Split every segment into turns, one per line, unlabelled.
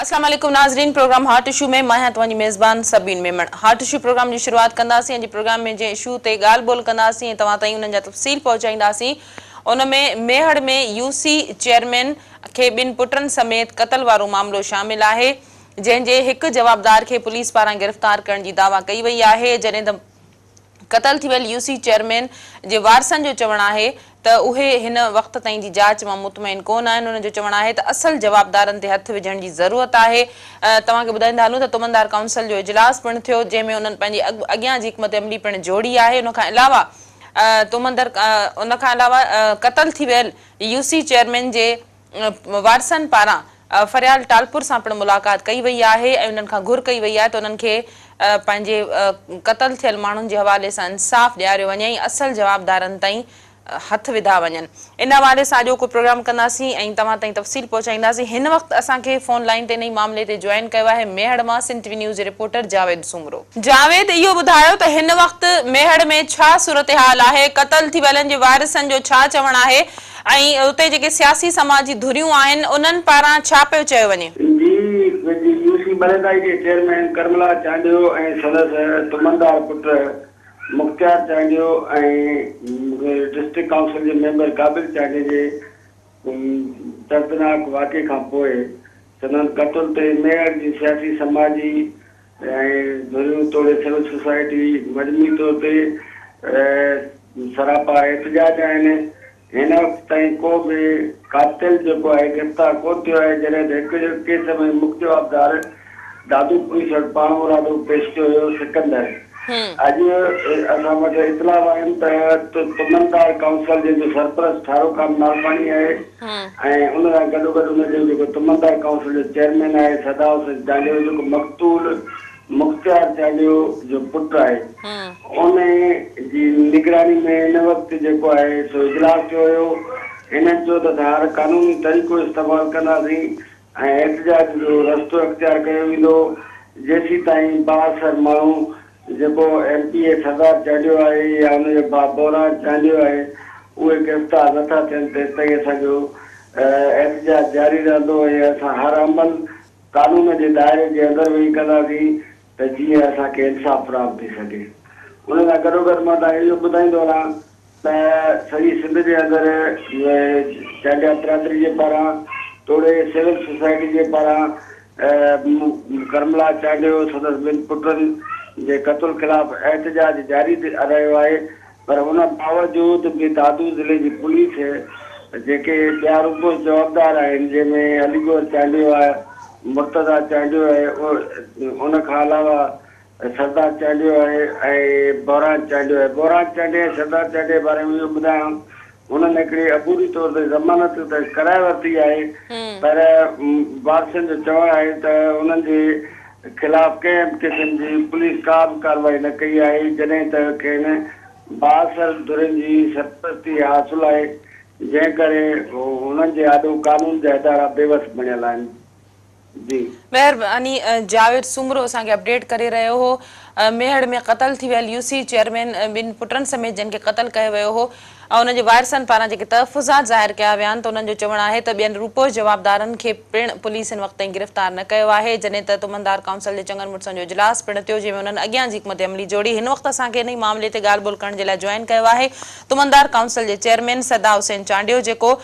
اسلام عليڪم ناظرين پروگرام هاٽ اشو ۾ مان آهيان توهان جي ميزبان Sabeen Memon hot issue programme جي شروعات ڪنداسين اڄ پروگرام ۾ جنهن اشو تي ڳالهه ٻولهه ڪنداسين ۽ توهان تائين انهن جا تفصيل پهچائينداسين ان ۾ ميهڙ ۾ يو سي چيئرمين کي ٻن پٽن سميت قتل وارو معاملو شامل آهي جنهن جي هڪ جوابدار کي پوليس پاران گرفتار ڪرڻ جي دعويٰ ڪئي وئي آهي جڏهن ته قتل ٿي ويل يو سي چيئرمين جي وارثن جو چوڻ آهي ته اهي هن وقت تائين جي جاچ مان مطمئن ڪونه آهن انهن جو چوڻ آهي ته اصل جوابدارن تي هٿ وجهڻ جي ضرورت آهي توهان کي ٻڌائيندا هلون ته تمندار ڪائونسل جو اجلاس پڻ ٿيو جنهن ۾ انهن پنهنجي اڳيان جي حڪمت عملي پڻ جوڙي آهي ان کان علاوه تمندر ان کان علاوه قتل ٿي ويل يو سي چيئرمين جي وارثن پاران فريال ٽالپر سان پڻ ملاقات ڪئي وئي آهي ۽ انهن کان گهر ڪئي وئي آهي ته انهن کي پنهنجي قتل ٿيل ماڻهن جي حوالي سان انصاف ڏياريو وڃي ۽ اصل جوابدارن تائين هٿ وڌا وڃن. ان حوالي سان اڄوڪو پروگرام ڪنداسين ۽ توهان تائين تفصيل پهچائينداسين. هن وقت اسان کي فون لائين تي انهي معاملي تي جوائن ڪيو آهي ميهڙ مان سنڌ ٽي وي نيوز جي رپورٽر جاويد سومرو. جاويد اهو ٻڌايو ته هن وقت ميهڙ ۾ ڇا صورتحال آهي، قتل ٿي ويلن جي وارثن جو ڇا چوڻ آهي ۽ اتي جيڪي سياسي سماجي ڌريون آهن انهن پاران ڇا پيو چيو وڃي؟
جي جي يو سي بليدائي جي چيئرمين ڪرملا چانڊيو ۽ سندس تمندار پٽ مختيار چانڊيو ۽ ڊسٽرڪٽ ڪائونسل جي ميمبر قابل چانڊيي جي دردناڪ واقعي کان پوء سندن قتل تي ميهڙ جي سياسي سماجي ۽ ڌريون توڙي سول سوسائٽي مجموعي طور تي سراپا احتجاج آهن. هن وقت تائين ڪو به قاتل جيڪو آهي گرفتار ڪونه ٿيو آهي جڏهن ته هڪ ڪيس ۾ مک جوابدار دادو پوليس وٽ پاڻمرادو پيش ٿيو هيو سڪندر اڄ اسان وٽ اطلاع آهن ته تمندار ڪائونسل جنهن جو سرپرست ٺارو خان نارفاڻي آهي ۽ ان سان گڏوگڏ ان جو جيڪو تمندار ڪائونسل جو چيئرمين آهي سدا حسين چانڊيو جيڪو مقتول مختيار چانڊيو جو پٽ آهي ان جي نگراني ۾ هن وقت جيڪو آهي سو اجلاس ٿيو هيو هنن چيو ته اسان هر قانوني طريقو استعمال ڪنداسين ۽ احتجاج جو رستو اختيار ڪيو ويندو جيسيتائين بااثر ماڻهو جيڪو M P A Sardar Chandio آهي يا ان جو ڀاء بحران چانڊيو آهي اهي گرفتار نه ٿا ٿين تيستائين اسان جو احتجاج جاري رهندو ۽ اسان هر عمل قانون جي دائري جي اندر ويهي ڪنداسين ته جيئن اسان کي انصاف فراهم ٿي سگهي ان سان گڏوگڏ مان توهان کي اهو ٻڌائيندو هلان ته سڄي سنڌ جي اندر چانڊيا برادري جي پاران توڙي سول سوسائٽي جي پاران ڪرملا چانڊيو سندس ٻن پٽن جي قتل خلاف احتجاج جاري رهيو آهي پر ان باوجود به دادو ضلعي جي پوليس جيڪي ٻيا روپوش جوابدار آهن جنهن ۾ علي گوهر چانڊيو آهي مرتضيٰ چانڊيو آهي ان کان علاوه سردار چانڊيو آهي ۽ بحران چانڊيو آهي. بحران چانڊيي ۽ سردار چانڊيي جي باري ۾ اهو ٻڌايان هنن هڪڙي عبوري طور تي ضمانت ته ڪرائي ورتي آهي پر وارثن جو چوڻ آهي ته انهن جي خلاف ڪنهن به قسم جي پوليس ڪا به ڪارروائي نه ڪئي آهي جڏهن ته کين بااثر ڌرين جي سرپرستي حاصل آهي جنهن ڪري هنن جي آڏو قانون جا ادارا بيوس بڻيل آهن. جي.
مهرباني جاويد سومرو اسان کي اپڊيٽ ڪري رهيو هو ميهڙ ۾ قتل ٿي ويل يو سي چيئرمين ٻن پٽن سميت جن کي قتل ڪيو ويو هو ۽ انهن جي وارثن پاران جيڪي تحفظات ظاهر ڪيا ويا آهن ته انهن جو چوڻ آهي ته ٻين روپوش جوابدارن کي پڻ پوليس هن وقت تائين گرفتار نه ڪيو آهي جڏهن ته تمندار ڪائونسل جي چڱن مڙسن جو اجلاس پڻ ٿيو جنهن ۾ انهن اڳيان جي حڪمت عملي جوڙي هن وقت اسان کي انهي معاملي تي ڳالهه ٻولهه ڪرڻ جي لاء جوائن ڪيو آهي تمندار ڪائونسل جي چيئرمين سدا حسين چانڊيو جيڪو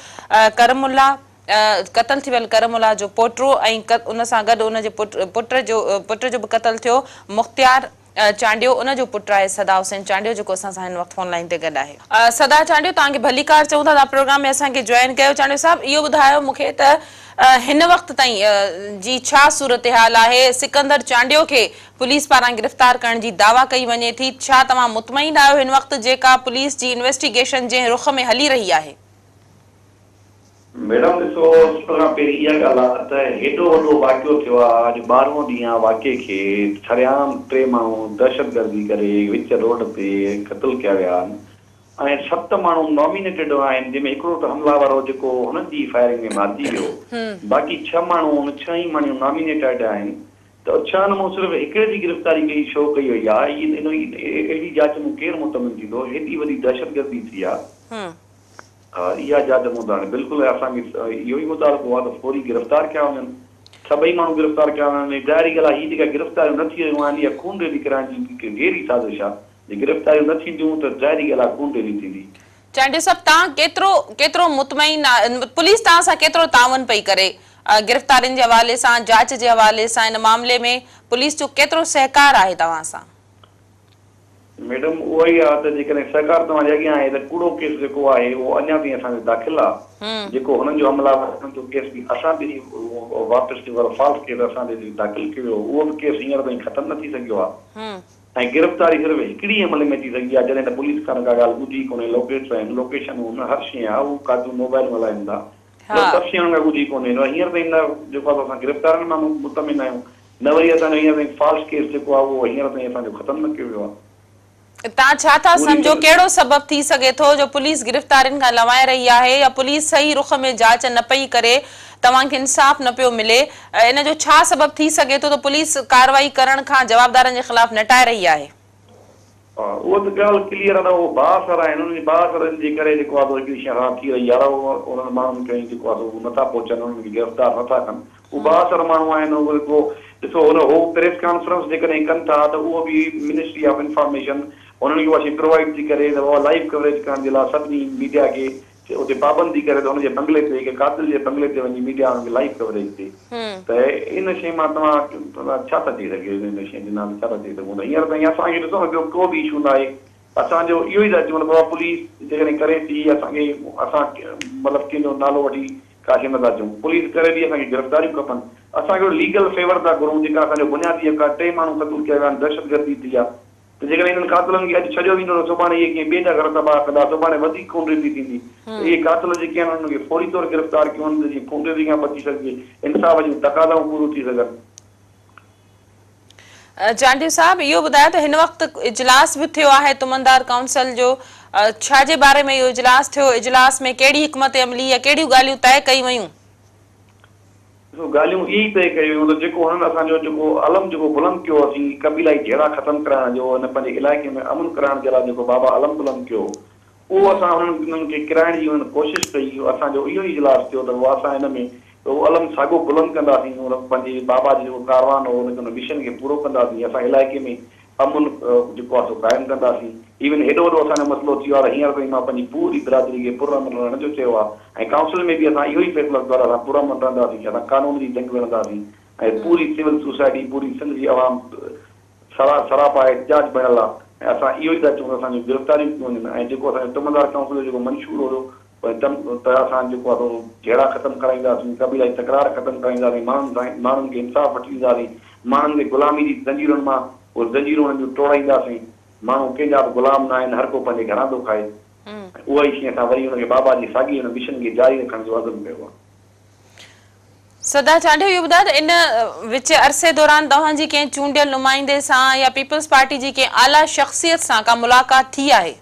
ڪرم الله قتل ٿي ويل ڪرم الله جو پوٽو ۽ ان سان گڏ ان جي پٽ جو پٽ جو به قتل ٿيو مختيار چانڊيو ان جو پٽ آهي صدا حسين چانڊيو جيڪو اسان سان هن وقت فون لائين تي گڏ آهي. صدا چانڊيو توهان کي ڀليڪار چئون ٿا توهان پروگرام ۾ اسان کي جوائن ڪيو چانڊيو صاحب اهو ٻڌايو مون کي ته هن وقت تائين جي ڇا صورتحال آهي سڪندر چانڊيو کي پوليس پاران گرفتار ڪرڻ جي دعويٰ ڪئي وڃي ٿي ڇا توهان مطمئن آهيو هن وقت جيڪا پوليس جي انويسٽيگيشن جنهن رخ ۾ هلي رهي آهي.
ميڊم ڏسو سڀ کان پهرين اها ڳالهه آ ته هيڏو وڏو واقعو ٿيو آ اڄ ٻارهون ڏينهن آ واقعي کي سرعام ٽي ماڻهو دهشتگردي ڪري وچ روڊ تي قتل ڪيا ويا آهن ۽ ست ماڻهو نامينيٽيڊ آهن جنهن ۾ هڪڙو ته حمله آور هو جيڪو هنن جي ئي فائرنگ ۾ مارجي ويو باقي ڇهه ماڻهو ان ڇهه ئي ماڻهو نامينيٽيڊ آهن ته ڇهن مون صرف هڪڙي جي گرفتاري ڪئي شو ڪئي وئي آ اهڙي جاچ مون ڪير مطمئن ٿيندو هيڏي وڏي دهشتگردي ٿي آ. اها جاچ مون ته هاڻي بلڪل اسان کي اهو ئي مطالبو آهي ته فوري گرفتار ڪيا وڃن. سڀئي ماڻهو گرفتار ڪيا ويا آهن ۽ ظاهري ڳالهه آهي هي جيڪا گرفتاريون نه ٿي رهيون آهن اها خونريزي ڪرائڻ جي هڪ گهري سازش آهي جي گرفتاريون نه ٿينديون ته ظاهري ڳالهه آهي خونريزي ٿيندي.
چانڊيو صاحب توهان ڪيترو ڪيترو مطمئن پوليس توهان سان ڪيترو تعاون پئي ڪري گرفتارين جي حوالي سان جاچ جي حوالي سان ان معاملي ۾ پوليس جو ڪيترو سهڪار آهي توهان سان؟
ميڊم اهو ئي آ ته جيڪڏهن سهڪار توهان جي اڳيان آهي ته ڪوڙو ڪيس جيڪو آهي اهو اڃا تائين اسان تي داخل آ جيڪو هنن جو حملا آورن جو ڪيس به اسان تي ئي واپس جيڪو فالس ڪيس اسان تي داخل ڪيو ويو اهو به ڪيس هينئر تائين ختم نه ٿي سگهيو آ ۽ گرفتاري صرف هڪڙي ئي عمل ۾ اچي سگهي آ جڏهن ته پوليس ڪا نه ڪا ڳالهه ٻڌي ڪونهي لوڪيٽس آهن لوڪيشنون هر شيء آ هو ڪاتيون موبائلون هلائن ٿا مطلب سڀ شيء هنن کان ڳجهي ڪونهي هينئر تائين نه جيڪو آ سو اسان گرفتارين مان مطمئن آهيون نه وري اسان جو هينئر تائين فالس ڪيس جيڪو آهي اهو هينئر تائين اسان جو ختم نه ڪيو ويو آهي.
توهان ڇا ٿا
پوري
سمجهو
طرح.
ڪهڙو سبب ٿي سگهي ٿو جو پوليس گرفتارين کان لنوائي رهي آهي يا پوليس صحيح رخ ۾ جاچ نه پئي ڪري توهان کي انصاف نه پيو ملي ان جو ڇا سبب ٿي سگهي ٿو ته پوليس ڪارروائي ڪرڻ کان جوابدارن جي خلاف نٽائي رهي آهي.
اها ته ڳالهه ڪليئر آهي ته اهو بااثر آهن انهن جي بااثرن جي ڪري جيڪو آهي سو هڪڙي شيء خراب ٿي رهي آهي اهو انهن ماڻهن کي جيڪو آهي سو هو نٿا پهچن انهن کي گرفتار نٿا ڪن هو بااثر ماڻهو آهن اهو جيڪو ڏسو هن هو پريس ڪانفرنس جيڪڏهن ڪن ٿا ته اهو به منسٽري آف انفارميشن انهن کي اها شيء پرووائيڊ ٿي ڪري ته بابا لائيو ڪوريج ڪرڻ جي لاء سڀني ميڊيا کي اتي پابندي ڪري ته هن جي بنگلي تي هڪ قاتل جي بنگلي تي وڃي ميڊيا وارن کي لائيو ڪوريج ڏي ته ان شيء مان توهان ڇا ٿا چئي سگهو ان شيء جي نالي ڇا ٿا چئي سگهون ته هينئر تائين اسان کي ڏسو نه ٻيو ڪو به اشو ناهي اسان جو اهو ئي ٿا چئون ته بابا پوليس جيڪڏهن ڪري ٿي اسان کي اسان مطلب ڪنهن جو نالو وٺي ڪا شيء نٿا چئون پوليس ڪري ٿي اسان کي گرفتاريون کپن اسان هڪڙو ليگل فيور ٿا گهرون جيڪا اسان جو بنيادي حق آهي ٽي ماڻهو قتل ڪيا ويا آهن دهشتگردي ٿي آهي ته جيڪڏهن انهن قاتلن کي اڄ ڇڏيو ويندو ته سڀاڻي اهي ڪنهن ٻئي جا گهر تباهه ڪندا، سڀاڻي وڌيڪ خونريزي ٿيندي ته اهي قاتل جيڪي آهن انهن کي فوري طور گرفتار ڪيو وڃي ته جيئن خونريزي کان بچي سگهجي، انصاف جون تقاضائون پوريون ٿي سگهن.
چانڊيو صاحب اهو ٻڌايو ته هن وقت اجلاس به ٿيو آهي تمندار ڪائونسل جو ڇا جي باري ۾ اهو اجلاس ٿيو، اجلاس ۾ ڪهڙي حڪمت عملي يا ڪهڙيون ڳالهيون طئي ڪيون ويون؟
ڏسو ڳالهيون اهي ئي طئي ڪيون ويون ته جيڪو هنن اسان جو جيڪو علم جيڪو بلند ڪيو اسين قبيلائي جهيڙا ختم ڪرائڻ جو هن پنهنجي علائقي ۾ امن ڪرائڻ جي لاء جيڪو بابا علم بلند ڪيو اهو اسان هنن انهن کي ڪرائڻ جي هنن ڪوشش ڪئي اسان جو اهو ئي اجلاس ٿيو ته اهو اسان هن ۾ اهو علم ساڳو بلند ڪنداسين ان پنهنجي بابا جو جيڪو ڪاروان هو ان کي ان مشن کي پورو ڪنداسين اسان علائقي ۾ امن جيڪو آهي سو قائم ڪنداسين. ايون هيڏو وڏو اسان جو مسئلو ٿي ويو آهي ته هينئر تائين مان پنهنجي پوري برادري کي پرامن رهڻ جو چيو آهي ۽ ڪائونسل ۾ به اسان اهو ئي فيصلو ڪيو آهي ته اسان پرامن رهنداسين اسان قانون جي جنگ وڙهنداسين ۽ پوري سول سوسائٽي پوري سنڌ جي عوام سرا سراپا احتجاج بڻيل آهي ۽ اسان اهو ئي ٿا چئون ته اسان جون گرفتاريون ڪيون وڃن ۽ جيڪو اسان جو تمندار ڪائونسل جو جيڪو منشور هيو ته اسان جيڪو آهي سو جهيڙا ختم ڪرائينداسين، قبيلائي تڪرار ختم ڪرائينداسين، ماڻهن سان ماڻهن کي انصاف وٺي ڏينداسين، ماڻهن کي غلامي جي زنجيرن مان اهي زنجيرون انهن جون ٽوڙائينداسين، ماڻهو ڪنهن جا به غلام نه آهن، هر ڪو پنهنجي گهران ٿو کائي ۽ اها ئي شيء اسان وري ان کي بابا جي ساڳي ان مشن کي جاري رکڻ جو عزم ڪيو آهي.
سدا چانڊيو اهو ٻڌايو ته ان وچ عرصي دوران توهان جي ڪنهن چونڊيل نمائندي سان يا پيپلز پارٽي جي ڪنهن اعليٰ شخصيت سان ڪا ملاقات ٿي آهي؟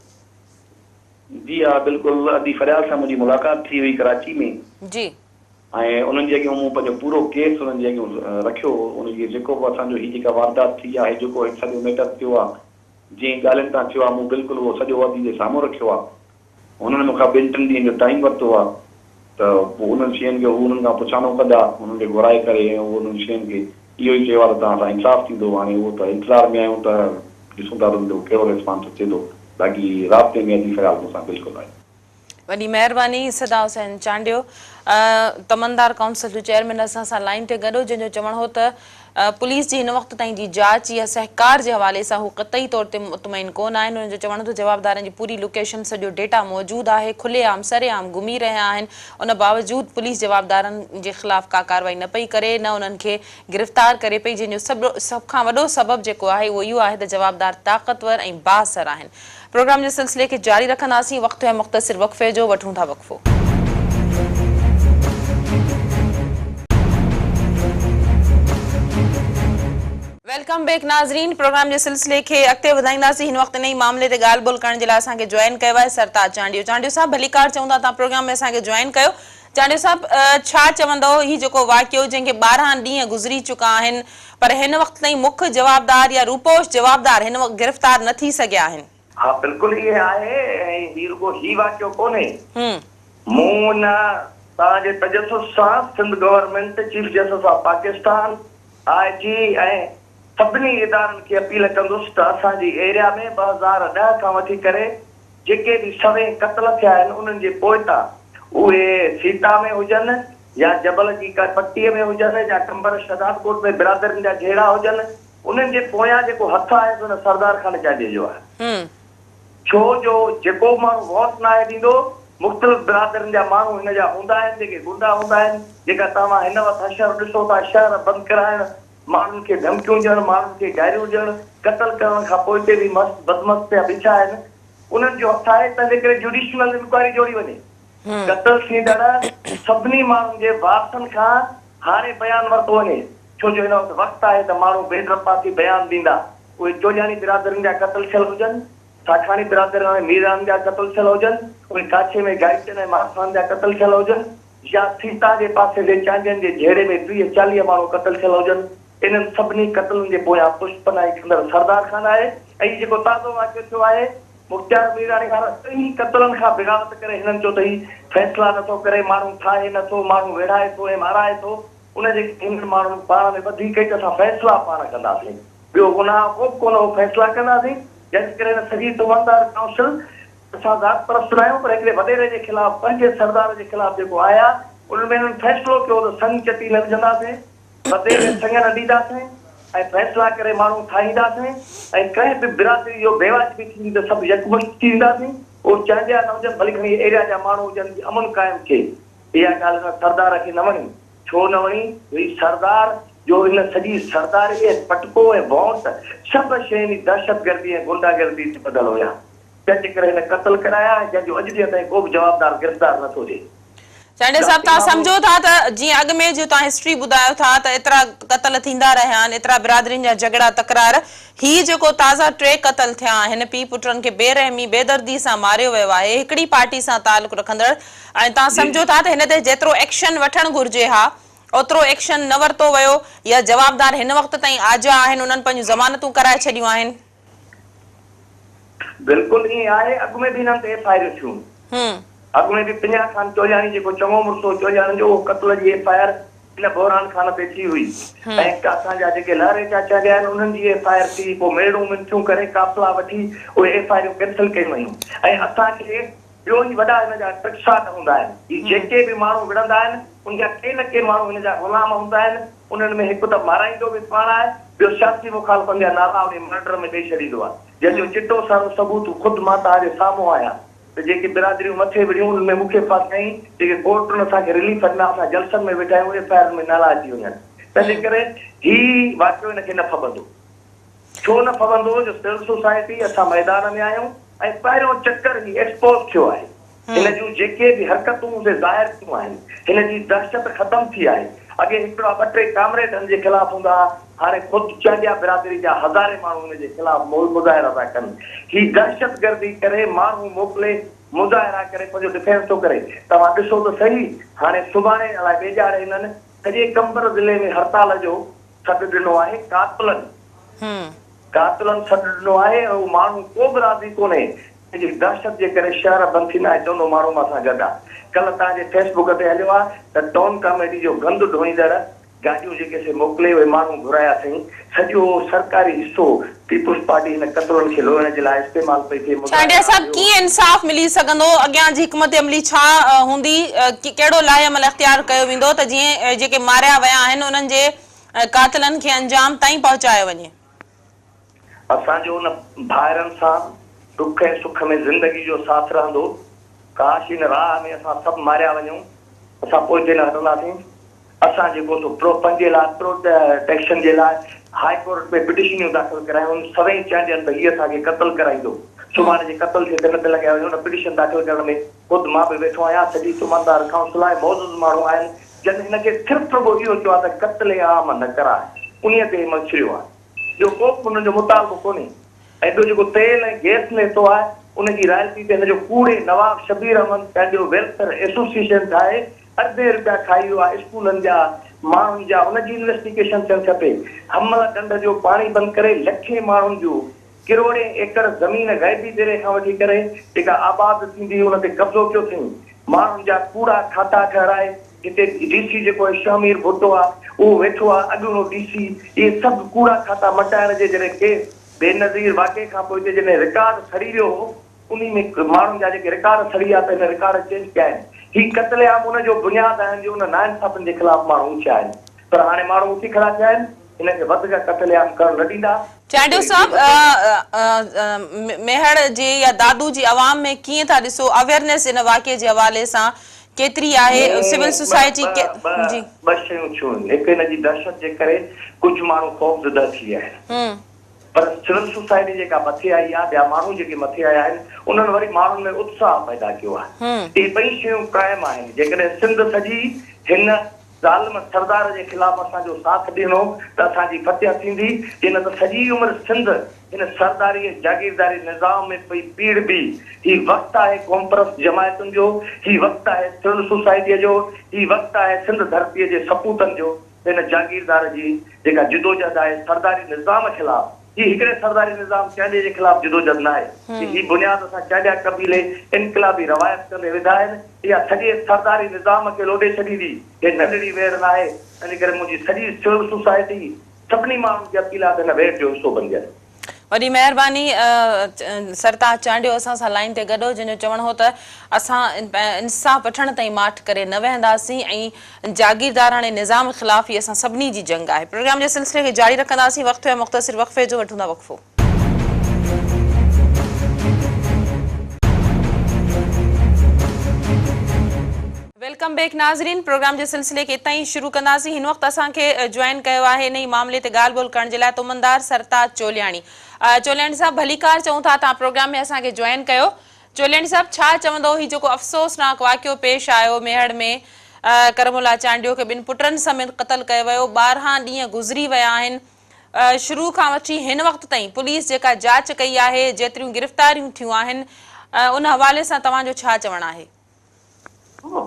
جي ها بلڪل ادي فريال سان منهنجي ملاقات ٿي هئي ڪراچي ۾.
جي.
۽ انهن جي اڳيون مون پنهنجو پورو ڪيس انهن جي اڳيون رکيو ان جي جيڪو به اسان جو هي جيڪا واردات ٿي آهي جيڪو هي سڄو ميٽر ٿيو آهي جنهن ڳالهين تان ٿيو آهي مون بلڪل اهو سڄو ادي جي سامهون رکيو آهي هنن مون کان ٻن ٽن ڏينهن جو ٽائيم ورتو آهي ته پوء انهن شين کي هو انهن کان پڇانو ڪندا انهن کي گهرائي ڪري ۽ اهو انهن شين کي اهو ئي چيو آهي ته توهان سان انصاف ٿيندو هاڻي اهو ته انتظار ۾ آهيون ته ڏسون ٿا ته ان جو ڪهڙو ريسپانس اچي ٿو باقي رابطي ۾ ادي فريال مون سان بلڪل آهي.
وڏي مهرباني صدا حسين چانڊيو تمندار ڪائونسل جو چيئرمين اسان سان لائين تي گڏ هو جنهن جو چوڻ هو ته پوليس جي هن وقت تائين جي جاچ يا سهڪار جي حوالي سان هو قطعي طور تي مطمئن ڪونه آهن هن جو چوڻ هو ته جوابدارن جي پوري لوڪيشن سڄو ڊيٽا موجود آهي کلي عام سري عام گهمي رهيا آهن ان باوجود پوليس جوابدارن جي خلاف ڪا ڪارروائي نه پئي ڪري نه انهن کي گرفتار ڪري پئي جنهن جو سڀ کان وڏو سبب جيڪو آهي اهو اهو آهي ته جوابدار طاقتور ۽ بااثر آهن. پروگرام جي سلسلي کي جاري رکنداسين وقت ٿيو آهي مختصر وقفي جو وٺون ٿا وقفو. Welcome back ناظرين پروگرام جي سلسلي کي اڳتي وڌائينداسين هن وقت انهي معاملي تي ڳالهه ٻولهه ڪرڻ جي لاء اسان کي جوائن ڪيو آهي سرتاج چانڊيو چانڊيو صاحب ڀليڪار چئون ٿا توهان پروگرام ۾ اسان کي جوائن ڪيو چانڊيو صاحب ڇا چوندؤ هي جيڪو واقعو جنهن کي 12 ڏينهن گذري چڪا آهن پر هن وقت تائين مک جوابدار يا روپوش جوابدار هن وقت گرفتار نه ٿي سگهيا آهن.
ها بلڪل ائين آهي ۽ هي رڳو هي واقعو ڪونهي. مون ان توهان جي تجسس سان Sindh government, chief justice of Pakistan, I G ۽ سڀني ادارن کي اپيل ڪندس ته اسان جي ايريا ۾ 2010 کان وٺي ڪري جيڪي به سوين قتل ٿيا آهن انهن جي پوئتان اهي سيتا ۾ هجن يا جبل جي ڪا پٽي ۾ هجن يا قمبر شهدادڪوٽ ۾ برادرين جا جهيڙا هجن انهن جي پويان جيڪو هٿ آهي سو ان سردار خان چانڊيي جو آهي. ڇو جو جيڪو به ماڻهو ووٽ ناهي ڏيندو، مختلف برادرين جا ماڻهو هن جا هوندا آهن، جيڪي گنڊا هوندا آهن، جيڪا توهان هن وقت حشر ڏسو ٿا، شهر بند ڪرائڻ، ماڻهن کي ڌمڪيون ڏيڻ، ماڻهن کي گاريون ڏيڻ، قتل ڪرڻ کان پوئتي به مست بدمست پيا بيٺا آهن، انهن جو هٿ آهي، تنهنجي ڪري جوڊيشنل انڪوائري جوڙي وڃي. قتل ٿيندڙ سڀني ماڻهن جي وارثن کان هاڻي بيان ورتو وڃي، ڇو جو هن وقت وقت آهي ته ماڻهو بي ڊپا ٿي بيان ڏيندا. اهي چولياڻي برادرين جا قتل ٿيل هجن، ساکاڻي برادرين ۽ ميراڻن جا قتل ٿيل هجن، اهي ڪاڇي ۾ گائيچن ۽ مارفاڻن جا قتل ٿيل هجن يا سيتا جي پاسي جي چانڊين جي جهيڙي ۾ 30 40 ماڻهو قتل ٿيل هجن، انهن سڀني قتلن جي پويان پشت پناهي ڪندڙ سردار خان آهي ۽ هي جيڪو تازو واقعو ٿيو آهي مختيار ميراڻي وارا ٽنهي قتلن کان بغاوت ڪري هنن چيو ته هي فيصلا نٿو ڪري، ماڻهو ٺاهي نٿو، ماڻهو ويڙهائي ٿو ۽ مارائي ٿو، ان جي ڪري هنن ماڻهن پاڻ ۾ ٻڌي ڪئي ته اسان فيصلا پاڻ ڪنداسين، ٻيو گناهه ڪو به ڪونه هو، فيصلا ڪنداسين، جنهن جي ڪري هن سڄي تمندار ڪائونسل، اسان ذات پرست ناهيون پر هڪڙي وڏيري جي خلاف پنهنجي سردار جي خلاف جيڪو آيا انهن ۾ هنن فيصلو ڪيو ته سڱ چٽي نه وجهنداسين، بدي ۾ سڱ نه ڏينداسين ۽ فيصلا ڪري ماڻهو ٺاهينداسين ۽ ڪنهن به برادري جو بيواجبي ٿيندي ته سڀ يڪمشت ٿي وينداسين، اهو چانڊيا نه هجن ڀلي کڻي ايريا جا ماڻهو هجن جي امن قائم ٿئي. اها ڳالهه هن سردار کي نه وڻي. ڇو نه وڻي؟ جو هي سردار جو هن سڄي سرداري ۽ پٽڪو ۽ وونٽ سڀ شين ئي دهشتگردي ۽ غنڊا گردي تي ٻڌل هيا. جنهن جي ڪري هن قتل ڪرايا ۽ جنهن جو اڄ ڏينهن تائين ڪو به جوابدار گرفتار نه ٿو ٿئي.
چانڊيا صاحب
ذاتي
توهان
معاملو.
سمجهو ٿا ته جيئن اڳ ۾ جو توهان هسٽري ٻڌايو ٿا ته ايترا قتل ٿيندا رهيا آهن ايترا برادرين جا جهڳڙا تڪرار هي جيڪو تازا ٽي قتل ٿيا آهن پيء پٽن کي بي رحمي بي دردي سان ماريو ويو آهي هڪڙي پارٽي سان تعلق رکندڙ ۽ توهان
جي
سمجهو ٿا ته هن تي جيترو ايڪشن وٺڻ گهرجي ها اوترو ايڪشن نه ورتو ويو يا جوابدار هن وقت تائين آجا آهن انهن پنهنجون ضمانتون ڪرائي ڇڏيون آهن.
بلڪل ائين آهي اڳ ۾ به هنن تي ايف I آرون ٿيون اڳ ۾ به پڃا خان چولياڻي جيڪو چڱو مڙس هو چولياڻين جو اهو قتل جي ايف I R هن بحران خان تي ٿي هئي ۽ اسان جا جيڪي لهري چاچا جا آهن انهن جي ايف I R ٿي پوء ميڙون منٿيون ڪري قافلا وٺي اهي ايف I آرون ڪينسل ڪيون ويون ۽ اسان کي ٻيو هي وڏا هن جا ٽڪساٽ هوندا آهن. هي جيڪي به ماڻهو وڙهندا آهن، ان جا ڪي نه ڪي ماڻهو هن جا غلام هوندا آهن. انهن ۾ هڪ ته مارائيندو به پاڻ آهي، ٻيو سياسي مخالفن جا نالا انهي مرڊر ۾ ڏئي ڇڏيندو آهي. جنهن جو چٽو سارو ثبوت خود مان توهان جي سامهون آهيان ته جيڪي برادريون مٿي وڙهيون، انهن ۾ مون کي ڦاسايائين، جيڪي ڪورٽن اسان کي رليف ڏنا، اسان جلسن ۾ ويٺا آهيون، ايف I آرن ۾ نالا اچي وڃن. تنهنجي ڪري هي واقعو هن کي نه ڦٻندو. ڇو نه پوندو جو سول سوسائٽي اسان ميدان ۾ آهيون ۽ پهريون چڪر هي ايڪسپوز ٿيو آهي. هن جون جيڪي به حرڪتون سي ظاهر ٿيون آهن. هن جي دهشت ختم ٿي آهي. اڳي هڪڙا ٻه ٽي ڪامريڊ هن جي خلاف هوندا ها، هاڻي خود چانڊيا برادري جا هزارين ماڻهو هن جي خلاف مظاهرا ٿا ڪن. هي دهشتگردي ڪري ماڻهو موڪلي مظاهرا ڪري پنهنجو ڊفينس ٿو ڪري. توهان ڏسو ته سهي هاڻي سڀاڻي الائي ٻيجاڙي هنن سڄي قمبر ضلعي ۾ هڙتال جو سڏ ڏنو آهي قاتلن قاتلن سڏ ڏنو آهي ۽ اهو ماڻهو ڪو به راضي ڪونهي جنهن جي دهشت جي ڪري شهر بند ٿيندا ۽ چوندو ماڻهو مان سان گڏ آ ڪلهه توهان جي فيس بڪ تي هليو آ ته ٽون ڪاميڊي جو گند ڍوئيندڙ گاڏيون جيڪي سي موڪلي اهي ماڻهو گهرايا اٿئين سڄو سرڪاري حصو پيپلز پارٽي هن قتلن کي لوئڻ جي لاء استعمال پئي ٿئي
چانڊيا
مظاهرا
صاحب
ٻيو.
ڪيئن انصاف ملي سگهندو اڳيان جي حڪمت عملي ڇا هوندي ڪهڙو لائحه عمل اختيار ڪيو ويندو ته جيئن جيڪي ماريا ويا آهن انهن جي قاتلن کي انجام تائين پهچايو وڃي.
اسان جو ان ڀائرن سان ڏک ۽ سک ۾ زندگي جو ساٿ رهندو. ڪاش ان راهه ۾ اسان سڀ ماريا وڃون. اسان پوئتي نه هٽنداسين. اسان جيڪو سو پرو پنهنجي لاء پرو ٽيڪشن جي لاء هاء ڪورٽ ۾ پٽيشنيون داخل ڪرايون آهن. سوين چانڊين ته هي اسان کي قتل ڪرائيندو. سڀاڻي جي قتل ٿئي ته نه ته لڳايو وڃي. ان پٽيشن داخل ڪرڻ ۾ خود مان به ويٺو آهيان. سڄي تمندار ڪائونسل آهي. معزز ماڻهو آهن. جن هن کي صرف رڳو اهو چيو آهي ته قتل عام نه ڪراء، انهيء تي هي مڇريو آهي. ٻيو ڪو به هن جو مطالبو ڪونهي ۽ ٻيو جيڪو تيل ۽ گئس نيتو آهي، ان جي رائلٽي تي هن جو ڪوڙي نواب شبير احمد پنهنجو ويلفيئر ايسوسيئيشن ٺاهي اربين رپيا کائي ويو آهي، اسڪولن جا، ماڻهن جا، ان جي انويسٽيگيشن ٿيڻ کپي. حمل ڍنڍ جو پاڻي بند ڪري لکين ماڻهن جو ڪروڙين ايڪڙ زمين غيبي ديري کان وٺي ڪري جيڪا آباد ٿيندي هئي ان تي قبضو ڪيو اٿئين.
ماڻهن جا ڪوڙا کاتا ٺهرائي هتي ڊي سي جيڪو آهي شهمير ڀٽو آ اهو ويٺو آ اڳوڻو ڊي سي اهي سڀ ڪوڙا کاتا مٽائڻ جي جڏهن ڪيس بينظير واقعي کان پوء هتي جڏهن رڪارڊ سڙي ويو هو انهي ۾ ماڻهن جا جيڪي رڪارڊ سڙي ويا ته هن رڪارڊ چينج ڪيا آهن. هي قتل عام ان جو بنياد آهن جو ان ناانصافين جي خلاف ماڻهو اٿيا آهن پر هاڻي ماڻهو اٿي کڙا ٿيا آهن هن کي وڌڪ قتل عام ڪرڻ نه ڏيندا.
چانڊيو صاحب ميهڙ جي يا دادو جي عوام ۾ ڪيئن ٿا ڏسو اويئرنيس ان واقعي جي حوالي سان ڪيتري آهي سول سوسائٽي جي.
ٻه شيون ٿيون آهن هڪ هن جي دهشت جي ڪري ڪجهه ماڻهو خوفزده ٿي ويا آهن. پر سول سوسائٽي جيڪا مٿي آئي آهي، ٻيا ماڻهو جيڪي مٿي آيا آهن، انهن وري ماڻهن ۾ اتساهه پيدا ڪيو آهي. اهي ٻئي شيون قائم آهن. جيڪڏهن سنڌ سڄي هن ظالم سردار جي خلاف اسان جو ساٿ ڏنو ته اسان جي فتح ٿيندي، جي نه ته سڄي عمر سنڌ هن سرداري ۽ جاگيرداري نظام ۾ پئي پيڙبي. هي وقت آهي قومپرست جماعتن جو، هي وقت آهي سول سوسائٽيء جو، هي وقت آهي سنڌ ڌرتيء جي سپوتن جو. هن جاگيردار جي جيڪا جدوجهد آهي سرداري نظام خلاف، هي هڪڙي سرداري نظام چانڊيي جي خلاف جدوجهد ناهي، هي بنياد اسان چانڊيا قبيلي انقلابي روايت ڪندي وڌا آهن، اها سڄي سرداري نظام کي لوڏي ڇڏيندي، هي ننڍڙي ويڙهه ناهي، ان ڪري منهنجي سڄي سول سوسائٽي سڀني ماڻهن کي اپيل آهي ته هن ويڙهه جو حصو بنجن.
وڏي مهرباني سرتاج چانڊيو اسان سان لائين تي گڏ هو جنهن جو چوڻ هو ته اسان انصاف وٺڻ تائين ماٺ ڪري نه ويهنداسين ۽ جاگيرداراڻي نظام خلاف هي اسان سڀني جي جنگ آهي پروگرام جي سلسلي کي جاري رکنداسين وقت ٿيو آهي مختصر وقفي جو وٺون ٿا وقفو. Welcome back ناظرين پروگرام جي سلسلي کي اتان ئي شروع ڪنداسين هن وقت اسان کي جوائن ڪيو آهي انهي معاملي تي ڳالهه ٻولهه ڪرڻ جي لاء تمندار سرتاج چولياڻي چولياڻي صاحب ڀليڪار چئون ٿا توهان پروگرام ۾ اسان کي جوائن ڪيو چولياڻي صاحب ڇا چوندو هي جيڪو افسوسناڪ واقعو پيش آيو ميهڙ ۾ ڪرم الله چانڊيو کي ٻن پٽن سميت قتل ڪيو ويو 12 ڏينهن گذري ويا آهن شروع کان وٺي هن وقت تائين پوليس جيڪا جاچ ڪئي آهي جيتريون گرفتاريون ٿيون آهن ان حوالي سان توهان جو ڇا چوڻ آهي.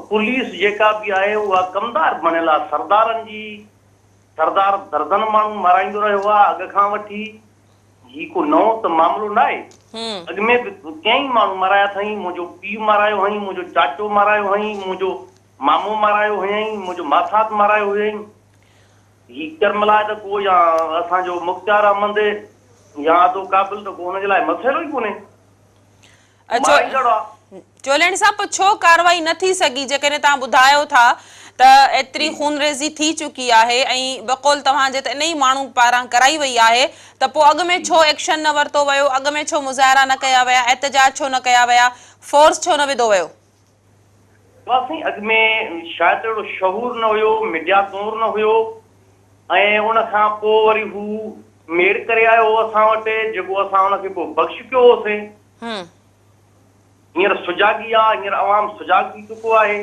پوليس جيڪا به آهي اها ڪمدار بڻيل آهي سردارن جي، سردار درزن ماڻهو مارائيندو رهيو آهي اڳ کان وٺي، هي ڪو نئون ته معاملو ناهي، اڳ ۾ به ڪئين ماڻهو مارايا اٿائين، منهنجو پيء مارايو هئائين، منهنجو چاچو مارايو هئائين، منهنجو مامو مارايو هيائين، منهنجو ماسات مارايو هيائين، هي ڪرملا ته ڪو يا اسان جو مختيار احمد يا ادو قابل ته ڪو هن جي لاء مسئلو ئي ڪونهي. مارائيندڙ آ.
چولياڻي صاحب پوء ڇو ڪارروائي نه ٿي سگهي جيڪڏهن توهان ٻڌايو ٿا ته ايتري خونريزي ٿي چڪي آهي ۽ بقول توهان جي ته انهي ماڻهو پاران ڪرائي وئي آهي ته پوء اڳ ۾ ڇو ايڪشن نه ورتو ويو اڳ ۾ ڇو مظاهرا نه ڪيا ويا احتجاج ڇو نه ڪيا ويا فورس ڇو نه وڌو ويو.
بابا سائين اڳ ۾ شايد اهڙو شعور نه هيو ميڊيا دور نه هيو ۽ ان کان پوء وري هو ميڙ ڪري آيو هو اسان وٽ جيڪو اسان ان کي پوء بخش ڪيو هوسين. هينئر سجاڳي آ، هينئر عوام سجاڳ ٿي چڪو آهي.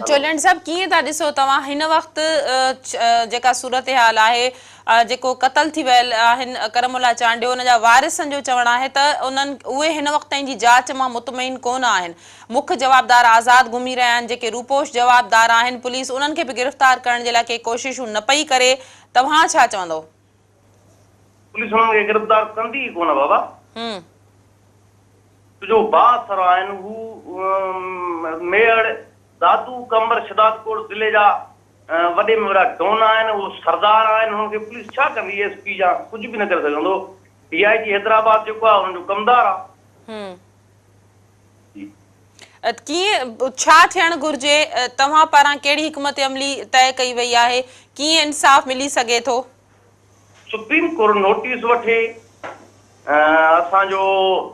چولياڻي صاحب ڪيئن ٿا ڏسو توهان هن وقت جيڪا صورتحال آهي جيڪو قتل ٿي ويل آهن ڪرم الله چانڊيو ان جا وارثن جو چوڻ آهي ته انهن اهي هن وقت تائين جي جاچ مان مطمئن ڪونه آهن مک جوابدار آزاد گهمي رهيا آهن جيڪي روپوش جوابدار آهن پوليس انهن کي به گرفتار ڪرڻ جي لاء ڪي ڪوششون نه پئي ڪري توهان ڇا چوندو؟
پوليس انهن کي گرفتار ڪندي ئي ڪونه بابا. ڇو جو بااثر آهن هو ميهڙ، دادو، قمبر، شهدادڪوٽ ضلعي جا وڏي ۾ وڏا ڊون آهن اهو سردار آهن انهن کي پوليس ڇا ڪندي ايس پي يا ڪجهه به نه ڪري سگهندو ڊي I جي حيدرآباد جيڪو آهي انهن جو ڪمدار آهي.
ڪيئن ڇا ٿيڻ گهرجي توهان پاران ڪهڙي حڪمت عملي طئي ڪئي وئي آهي ڪيئن انصاف ملي سگهي ٿو؟
سپريم ڪورٽ نوٽيس وٺي اسان جو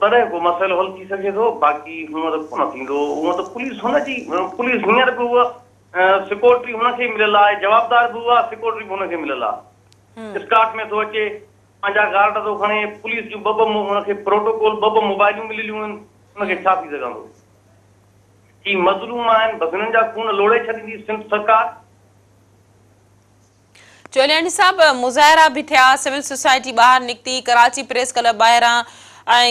تڏهن ڪو مسئلو حل ٿي سگهي ٿو باقي هونء ته ڪونه ٿيندو هونء ته پوليس هن جي پوليس هينئر به اها سيڪيورٽي هن کي ئي مليل آهي جوابدار به اها سيڪيورٽي به هن کي مليل آهي اسڪارٽ ۾ ٿو اچي پنهنجا گارڊ ٿو کڻي پوليس جون ٻه ٻه هن کي پروٽوڪول ٻه ٻه موبائلون مليليون آهن ان کي ڇا ٿي سگهندو هي مظلوم آهن بس هنن جا خون لوڙهي ڇڏيندي سنڌ سرڪار.
چولياڻي صاحب مظاهرا به ٿيا سول سوسائٽي ٻاهر نڪتي ڪراچي پريس ڪلب ٻاهران ۽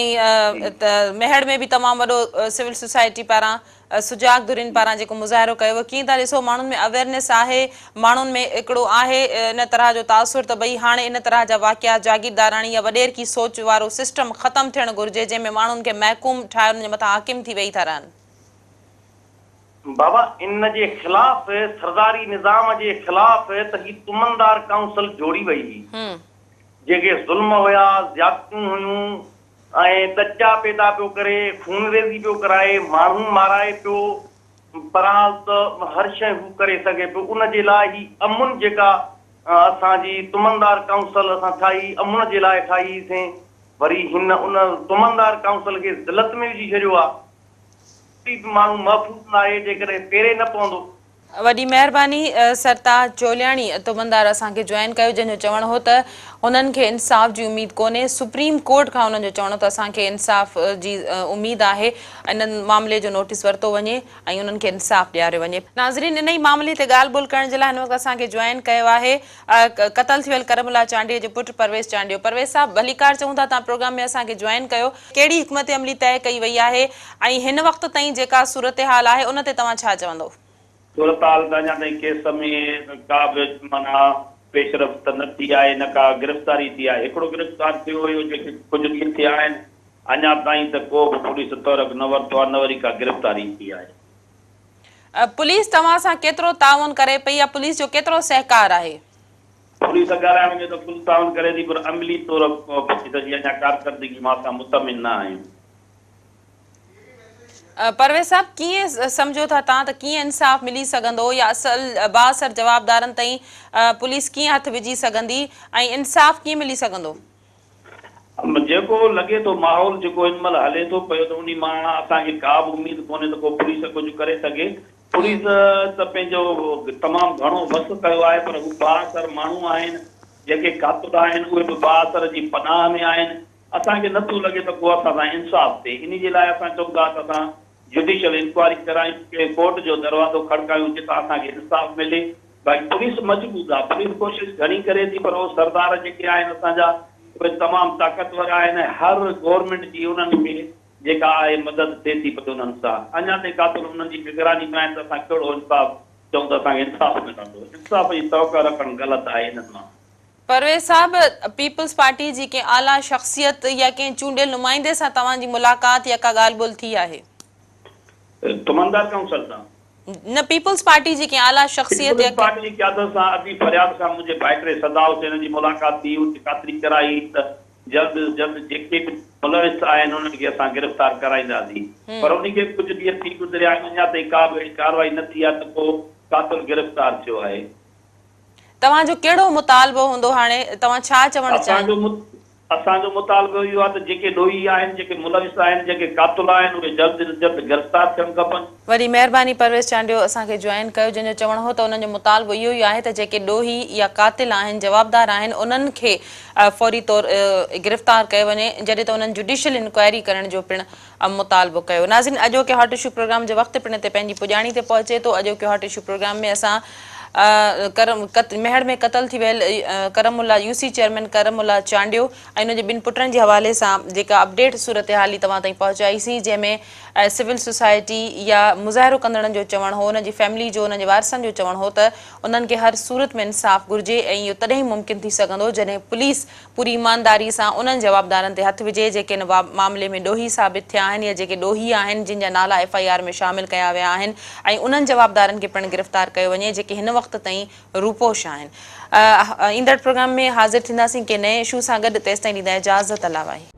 ميهڙ ۾ به تمام وڏو سول سوسائٽي پاران سجاڳ ڌرين پاران جيڪو مظاهرو ڪيو ويو ڪيئن ٿا ڏسو ماڻهن ۾ اويئرنيس آهي ماڻهن ۾ هڪڙو آهي ان طرح جو تاثر ته ڀئي هاڻي ان طرح جا واقعا جاگيرداراڻي يا وڏيرڪي سوچ وارو سسٽم ختم ٿيڻ گهرجي جنهن ۾ ماڻهن کي محڪوم ٺاهي انهن جي مٿان حاڪم ٿي ويهي ٿا رهن.
بابا ان جي خلاف سرداري نظام جي خلاف ته هي تمندار ڪائونسل جوڙي وئي هئي جيڪي ظلم هيا زيادتيون هيون ۽ ڏچا پيدا پيو ڪري، خونريزي پيو ڪرائي، ماڻهو مارائي پيو، بهرحال ته هر شيء هو ڪري سگهي پيو، ان جي لاء هي امن جيڪا اسان جي تمندار ڪائونسل اسان ٺاهي، امن جي لاء ٺاهي هئي سين، وري هن ان تمندار ڪائونسل کي ذلت ۾ وجهي ڇڏيو آ. ڪوئي به ماڻهو محفوظ ناهي، جيڪڏهن پيري نه پوندو.
وڏي مهرباني سرتاج چولياڻي تمندار اسان کي جوائن ڪيو جنهن جو چوڻ هو ته هنن کي انصاف جي اميد ڪونهي سپريم ڪورٽ کان انهن جو چوڻ هو ته اسان کي انصاف جي اميد آهي ان معاملي جو نوٽيس ورتو وڃي ۽ انهن کي انصاف ڏياريو وڃي. ناظرين انهي معاملي تي ڳالهه ٻولهه ڪرڻ جي لاء هن وقت اسان کي جوائن ڪيو آهي قتل ٿي ويل ڪرم الله چانڊيي جو پٽ پرويز چانڊيو پرويز صاحب ڀليڪار چئون ٿا توهان پروگرام ۾ اسان کي جوائن ڪيو ڪهڙي حڪمت عملي طئي ڪئي وئي آهي ۽ هن وقت تائين جيڪا صورتحال آهي ان تي توهان ڇا چوندو؟
صورتحال ته اڃا تائين ڪيس ۾ ڪا به معنيٰ پيش رفت نه ٿي آهي نه ڪا گرفتاري ٿي آهي. هڪڙو گرفتار ٿيو هيو جيڪي ڪجهه ڏينهن ٿيا آهن اڃا تائين ته ڪو به پوليس تحرڪ نه ورتو آهي نه وري ڪا گرفتاري ٿي آهي.
پوليس توهان سان ڪيترو تعاون ڪري پئي يا پوليس جو ڪيترو سهڪار آهي؟
پوليس ڳالهائڻ ۾ ته فل تعاون ڪري ٿي پر عملي طور پوليس جي اڃا ڪارڪردگي مان اسان مطمئن نه آهيون.
پرويز صاحب ڪيئن سمجهو ٿا توهان ته ڪيئن انصاف ملي سگهندو يا اصل بااثر جوابدارن تائين پوليس ڪيئن هٿ وجهي سگهندي ۽ انصاف ڪيئن ملي سگهندو؟
جيڪو لڳي ٿو ماحول جيڪو هن مهل هلي ٿو پيو ته انهي مان اسان کي ڪا به اميد ڪونهي ته ڪو پوليس ڪجهه ڪري سگهي. پوليس ته پنهنجو تمام گهڻو وس ڪيو آهي پر هو بااثر ماڻهو آهن جيڪي قاتل آهن اهي به بااثر جي پناهه ۾ آهن اسان کي نٿو لڳي ته ڪو اسان سان انصاف ٿئي، انهي جي لاء اسان چئون ٿا ته اسان جڊيشل انڪوائري ڪرايون، ڪنهن ڪورٽ جو دروازو کڙڪايون جتان اسان کي انصاف ملي، باقي پوليس مجبور آ، پوليس ڪوشش گهڻي ڪري ٿي پر اهي سردار جيڪي آهن اسان جا اهي تمام طاقتور آهن ۽ هر گورنمينٽ جي انهن کي جيڪا آهي مدد ٿئي ٿي پئي انهن سان، اڃا تائين قاتل انهن جي نگراني ۾ آهن ته اسان ڪهڙو انصاف چئون ته اسان کي انصاف ملندو، انصاف جي توقع رکڻ غلط آهي انهن مان.
پرويز صاحب، پيپلز پارٽي جي ڪنهن اعليٰ شخصيت يا ڪنهن چونڊيل نمائندي سان توهان جي ملاقات يا ڪا ڳالهه ٻولهه ٿي آهي؟
تمندار ڪائونسل سان؟
نه، پيپلز پارٽي جي ڪنهن اعليٰ شخصيت يا
پيپلز پارٽي جي قيادت سان ادي فرياد خان منهنجي ڀائٽي صدا حسين جي ملاقات ٿي، اتي خاطري ڪرائي ته جلد از جلد جيڪي به ملوث آهن انهن کي اسان گرفتار ڪرائينداسين پر انهي کي به ڪجهه ڏينهن ٿي گذريا آهن اڃا تائين ڪا به اهڙي ڪارروائي نه ٿي آهي ته ڪو قاتل گرفتار ٿيو آهي.
توهان جو ڪهڙو مطالبو هوندو هاڻي توهان ڇا چوڻ
اسان جو اسان جو مطالبو اهو آهي ته جيڪي ڏوهي آهن، جيڪي ملوث آهن، جيڪي قاتل آهن اهي جلد از جلد گرفتار ٿيڻ کپن.
وڏي مهرباني پرويز چانڊيو اسان کي جوائن ڪيو جنهن جو چوڻ هو ته انهن جو مطالبو اهو ئي آهي ته جيڪي ڏوهي يا قاتل آهن جوابدار آهن انهن کي فوري طور گرفتار ڪيو وڃي جڏهن ته انهن جڊيشل انڪوائري ڪرڻ جو پڻ مطالبو ڪيو. ناظرين اڄوڪي هاٽ اشو پروگرام جو وقت پڻ هتي پنهنجي پڄاڻي تي پهچي ٿو. اڄوڪي هاٽ اشو پروگرام ۾ اسان ميهڙ ۾ قتل ٿي ويل ڪرم الله يو سي چيئرمين ڪرم الله چانڊيو ۽ ان جي ٻن پٽن جي حوالي سان جيڪا اپڊيٽ صورتحال توهان تائين پهچائي سين جنهن ۾ سول سوسائٽي يا مظاهرو ڪندڙن جو چوڻ هو انهن جي فيملي جو انهن جي وارثن جو چوڻ هو ته انهن کي هر صورت ۾ انصاف گهرجي ۽ اهو تڏهن ئي ممڪن ٿي سگهندو جڏهن پوليس پوري ايمانداري سان انهن جوابدارن تي هٿ وجهي جيڪي ان معاملي ۾ ڏوهي ثابت ٿيا آهن يا جيڪي ڏوهي آهن جن جا نالا ايف I R ۾ شامل ڪيا ويا آهن ۽ انهن جوابدارن کي پڻ گرفتار ڪيو وڃي جيڪي هن وقت تائين روپوش آهن. ايندڙ پروگرام ۾ حاضر ٿينداسين ڪنهن نئين اشو سان گڏ تيستائين ڏيندا اجازت الله واهي.